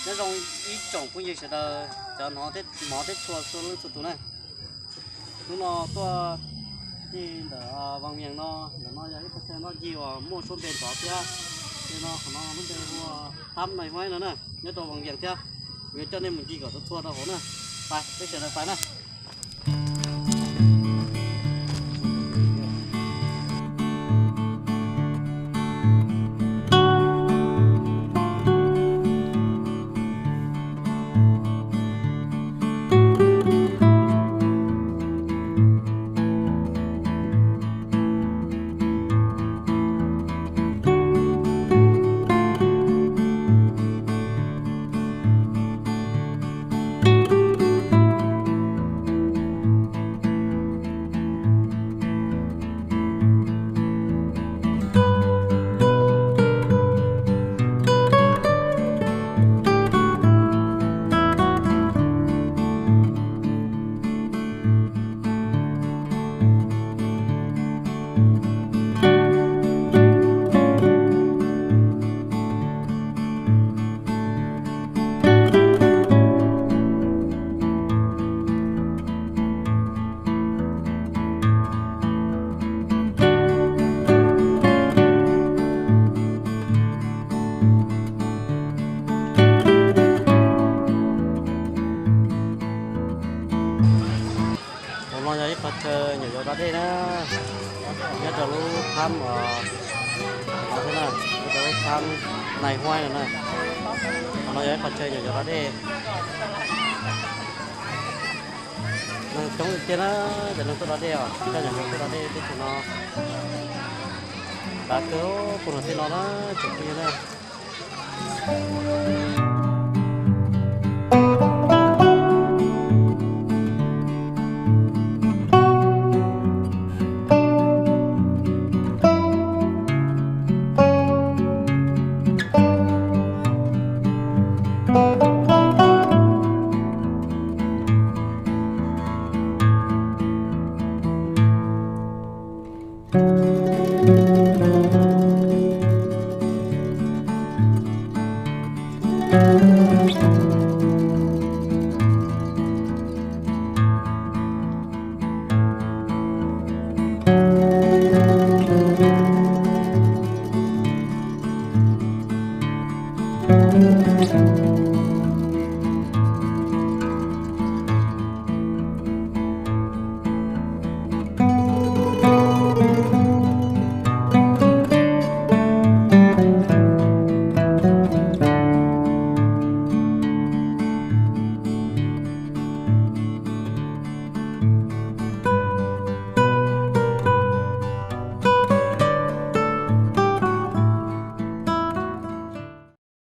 Nyob zoo ib tsoom phooj ywg sawv daws cov hnov thiab mov thiab txhua txhua leej txhua tus na. Hnub no tuaj ncig ntawm Vaj Viam no, ntawm no yog ib qhov chaw noj ncig uas muaj suab npe nrov thiab. Li no qhov no lub npe hu ua Thab Nais Huaib no na, nyob rau Vaj Viam thiab. Kuv yuav coj nej mus ncig kom txhua txhua rau hauv na. Pais, peb sawv daws pais na. Hauv no yog ib qho chaw nyuam yaus da dej na, nyob rau lub Thab, nyob rau lub Thab Nais Huaib no na. Hauv no yog ib qho chaw nyuam yaus da dej. Neeg coob tiag na, cov neeg tuaj da dej os, coj nyuam yaus tuaj da dej teb chaws no. Dav kawg puag nram tej no na, tsoom phooj ywg na.